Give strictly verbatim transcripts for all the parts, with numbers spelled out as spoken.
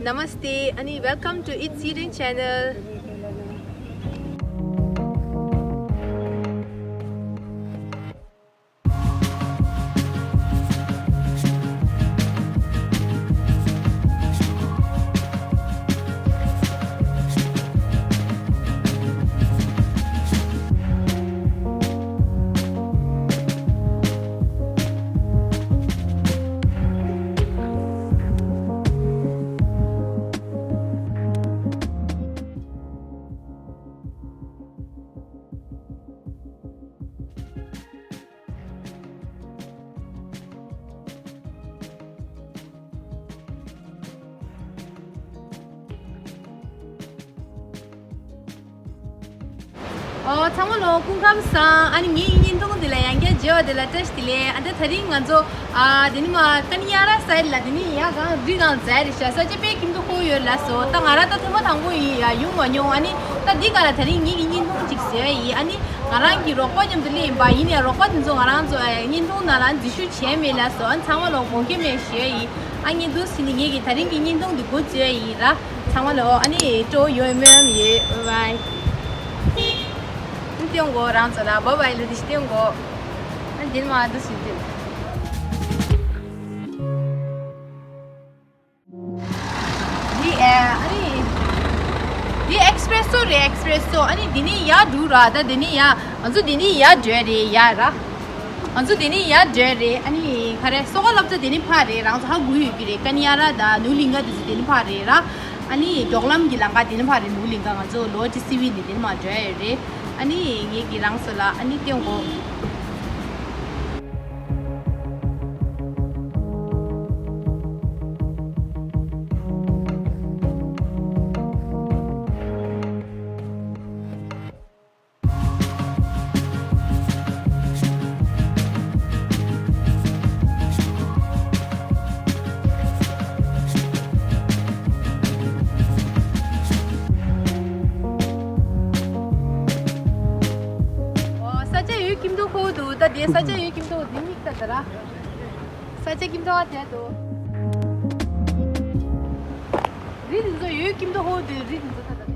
Namaste, ani welcome to It's Eating channel. ཨོ། ཚང་མ་ལོ་སྐུ་ཁམས་བཟང་། ཨ་ནི་ངའི་བརྙན་ཐུང་འདི་ལ་ཡང་བསྐྱར་མཇལ་བ་དེ་ལ་བཀྲ་ཤིས་བདེ་ལེགས། ཨ་ད་དེ་རིང་ང་ཚོ་ཨ་དེ་ནི་མ་ཀ་ནི་ཡ་ར་སའིཌ་ལ་དེ་ནི་ཡ་གང་རི་གང་མཛད་རེད་ཤག་ས་ཆ་དཔེ་ཁྱིམ་དུ་ཁོ་ཡོད་ལ་སོ། ད་ང་རང་ད་ཐེངས་མ་དང་པོ་ཡིན་ཡ། ཡོང་མ་མྱོང་། ཨ་ནི་ད་འདི་ག་ལ་དེ་རིང་ངེད་ཀྱི་བརྙན་ཐུང་ཅིག་བཟོས་ཡིན། ཨ་ནི་ང་རང་གི་རོགས་པ་མཉམ་དུ་སླེབས་ཡིན་པ་ཡིན་ཡ། རོགས་པ་དེ་ཚོ་ང་རང་ཚོ་ཨ་བརྙན་ཐུང་ནང་ལ་འཛུལ་ཞུགས་བྱས་མེད་ལ་སོ། ཨ་ནི་ཚང་མ་ལོ་དགོངས་འགལ་མེད་ཞུ་ཡ་ཡིན། ཨ་ངས་འདུག་ཟིན་ནི་ངེད་ཀྱི་དེ་རིང་གི་བརྙན་ཐུང་འདི་འགོ་བཙུགས་ཡ་ཡིན་ར། ཚང་མ་ལོ་ཨ་ནི་སྤྲོ་ཡོད་མེད་ཡོད། བའི་བའི། སྟོན་གོ་རང་ཚོ་ལ་བའི་བའི་ལ་དེ་སྟོན་གོ། ཨ་འདིར་མ་འདུག་ཟིན་དུས། འདི་ཨ་ཨ་ནི། འདི་ཨེག་སི་པི་རེ་སོ་རེད། ཨེག་སི་པི་རེ་སོ། ཨ་ནི་འདི་ནི་ཡར་འགྲོ་ར། ད་འདི་ནི་ཡར་ང་ཚོ་འདི་ནི་ཡར་འགྲོ་རེད་ཡ་ར། ང་ཚོ་འདི་ནི་ཡར་འགྲོ་རེད། ཨ་ནི་ག་རེ་སོ་ག་སློབ་གྲྭ་འདི་ནི་ཕར་རེད། རང་ཚོ་ཧ་གོ་ཡོད་ཀྱི་རེད། ཀ་ནི་ཡ་ར་དང་ནུ་ལིང་ག་འདི་ཚོ་འདི་ནི་ཕར་རེད་ར། ཨ་ནི་འབྲོག་ལམ་གྱི་ལམ་ཁ་འདི་ནི་ཕར་རེད། ནུ་ལིང་ག་ང་ཚོ་ལོ་ཅི་སི་ཝི་ནི་འདི་ནི་མར་འགྲོ་ཡོད་རེད། ཨ་ནི་ངེད་ཀྱི་རང་ཚོ་ལ་ཨ་ནི་སྟོན་གོ། ཨོ། ས་ཆ་ཡོད་ཁྱིམ་དུ་ཁོ་འདུག་ད་དེ་ས་ཆ་ཡོད་ཁྱིམ་དུ་འདི་མིག་ལྟ་ད་ར། ས་ཆ་ཁྱིམ་ཐོག་བསྡད་འདུག་རི་འདི་ཚོ་ཡོད་ཁྱིམ་ཐོག་ཧོ་དུ་རི་འདི་ཚོ་ད་ད་རི་འདི་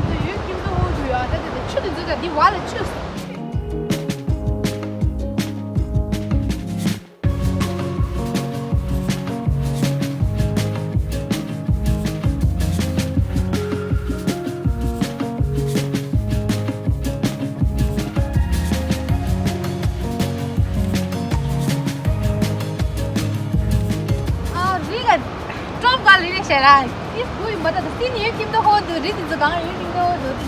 ཚོ་ཡོད་ཁྱིམ་ཐོག་ཧོ་དུ་ཡ་ད་ད་ད་ཆུ་འདི་ཚོ་ད་འདི་བ་ལ་ཆུ། ཨ་རི་ག་ཀྲོབ་ག་ལི་ནས་ཤེ་ར། ཏིས་གུ་ཡིན་པ་ད་ད་སི་ནི་ཡོད་ཀྱིན་ཏོ་ཧོ་དུ་རི་དི་ཚོ་གང་ཡོད་ཀྱིན་ཏོ་ཧོ་དུ་དི།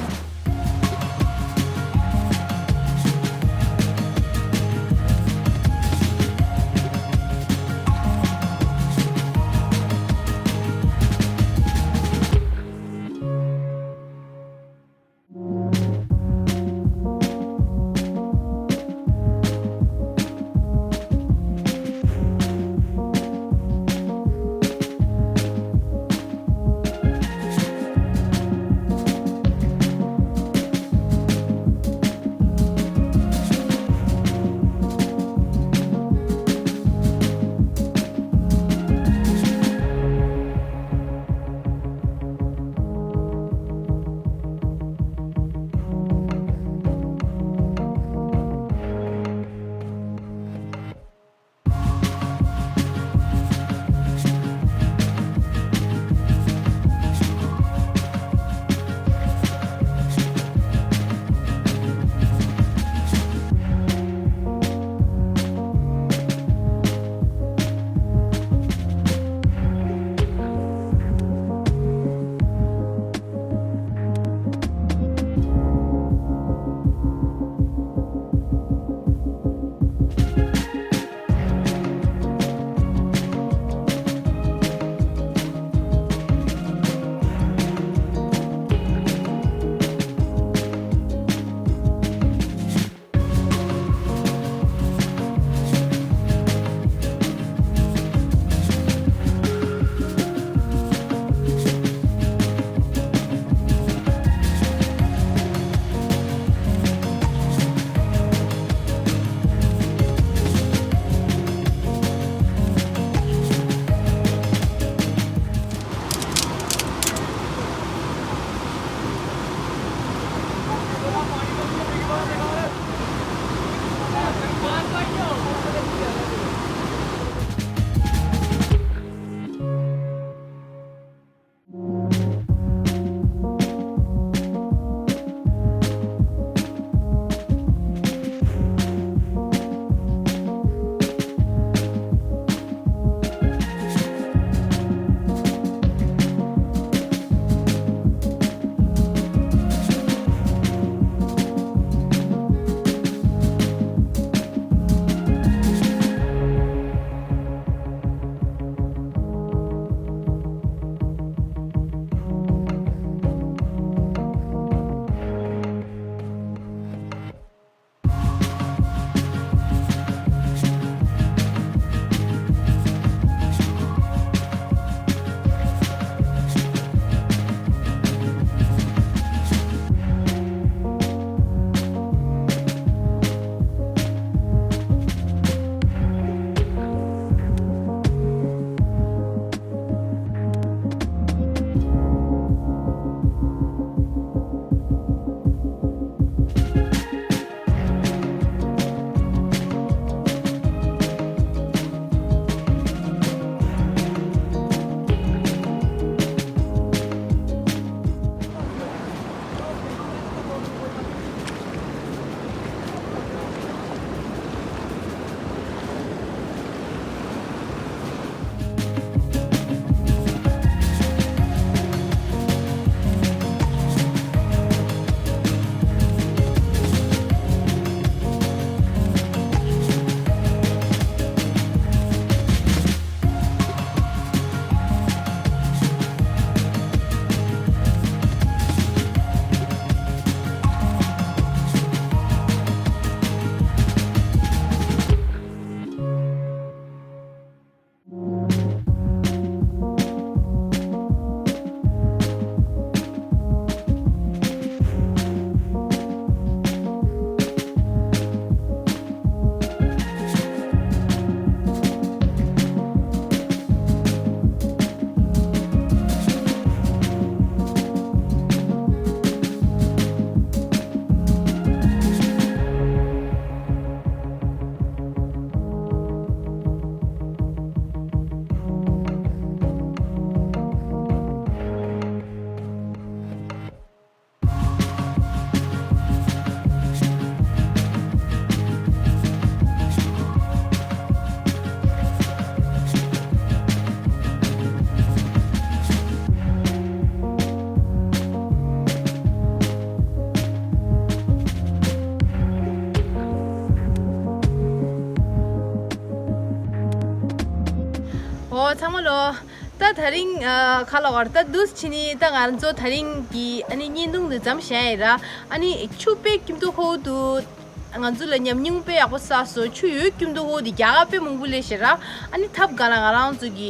ཨོ་ཚང་མ་ལོ། ད་དེ་རིང་ཨ་ག་ལབ་དགོས་རེད། ད་འདུག་སེ་བྱས་ནས་ད་ང་ཚོ་དེ་རིང་གི་ཨ་ནི་བརྙན་ཐུང་འདི་མཚམས་བཞག་ཡིན་ར། ཨ་ནི་ཆུ་དཔེ་སྐྱིད་པོ་ཁོ་འདུག་ང་ཚོ་ལ་ཉམས་མྱོང་དཔེ་ཡག་པོ་བསགས་སོང་། ཆུ་ཡོད་སྐྱིད་པོ་འདུག་ཁོ་འདི་རྒྱ་གར་དཔེ་མང་པོ་སླེབས་ཤག་ར། ཨ་ནི་ཐབ་ག་ལ་ང་རང་ཚོ་གི་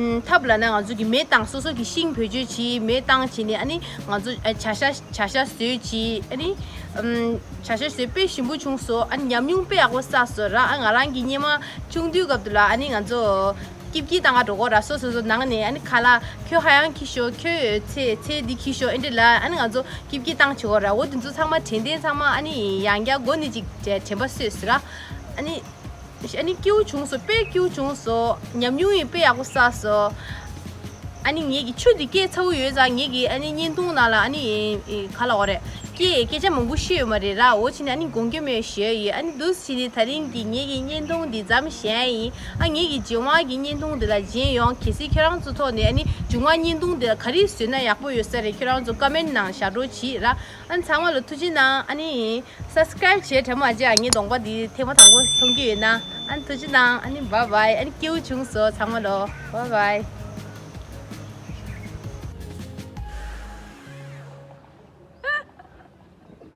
ཨམ་ཐབ་ལབ་ན་ང་ཚོ་གི་མེ་བཏང་། སོ་སོ་གི་ཤིང་བེད་སྤྱོད་བྱས་མེ་བཏང་བྱས་ནས་ཨ་ནི་ང་ཚོ་ཨ་བྱ་ཤ་བྱ་ཤ་བཟོས་བྱས། ཨ་ནི་ཨམ་བྱ་ཤ་བཟོས་དཔེ་ཞིམ་པོ་བྱུང་སོང་། ཨ་ནི་ཉམས་མྱོང་དཔེ་ཡག་པོ་བསགས་སོང་ར། ཨ་ང་རང་གི་སྔོན་མ་ཆུང་དུས་སྐབས་དུས་ལ་ཨ་ནི་ང་ཚོ་སྐྱིད་སྐྱིད་བཏང་ག་འགྲོ་གོ་ར། སོ་སོ་སོ་ནང་ནས་ཨ་ནི་ཁ་ལག་ཁྱོད་ཧ་ཡང་འཁྱེར་ཤོག་ཁྱོད་ཚལ་ཚལ་འདི་འཁྱེར་ཤོག་ཨེ་འདྲ་ལ་ཨ་ནི་ང་ཚོ་སྐྱིད་སྐྱིད་བཏང་བྱེད་གོ་ར། འོ་དེ་ཚོ་ཚང་མ་དྲན་རྟེན་ཚང་མ་ཨ་ནི་ཡང་བསྐྱར་མགོ་ནས་ཅིག་དྲན་པ་གསོས་སོང་ར། ཨ་ནི། ཨ་ནི་སྐྱིད་པོ་བྱུང་སོང་། དཔེ་སྐྱིད་པོ་བྱུང་སོང་། ཉམས་མྱོང་ཡང་དཔེ་ཡག་པོ་བསགས་སོང་། ཨ་ནི་ངེད་ཀྱི་ཆུ་འདི་སྐད་ཚ་པོ་ཡོད་ཙང་ངེད་ཀྱི་ཨ་ནི་བརྙན་ཐུང་ནང་ལ་ཨ་ནི་ག་ལབ་དགོས་རེད། སྐད་སྐད་ཆ་མང་པོ་བཤད་ཡོད་མ་རེད་ར། འོ་བྱས་ནས་ཨ་ནི་དགོངས་འགལ་མེད་ཞུ་ཡ་ཡིན། ཨ་ནི་འདུག་སེ་བྱས་ནས་དེ་རིང་གི་ངེད་ཀྱི་བརྙན་ཐུང་འདི་མཚམས་བཞག་ཡ་ཡིན། ཨ་ངེད་ཀྱི་རྗེས་མ་གི་བརྙན་ཐུང་འདི་ལ་མཇལ་ཡོང་། གལ་སྲིད་ཁྱོད་རང་ཚོ་ཐོག་ནས་ཨ་ནི་མཇུག་མ་བརྙན་ཐུང་འདི་ལ་ག་རེ་བཟོས་ན་ཡག་པོ་ཡོད་ས་རེད། ཁྱོད་རང་ཚོ་ཀོ་མེན་ནང་བཞག་རོགས་བྱེད་ར། ཨ་ནི་ཚང་མ་ལ་ཐུགས་རྗེ་གནང་། ཨ་ནི་སབ་སི་ཀ་རེབ་བྱས་དྲན་མ་བརྗེད་ཨ། ངའི་གདོང་པ་འདི་ཐེངས་མ་དང་པོ་མཐོང་གི་ཡོད་ན། ཨ་ནི་ཐུགས་རྗེ་གནང་། ཨ་ནི་བཱའི་བཱའི། ཨ་ནི་སྐྱིད་པོ་བྱུང་སོང་ཚང་མ་ལོ། བཱའི་བཱའི།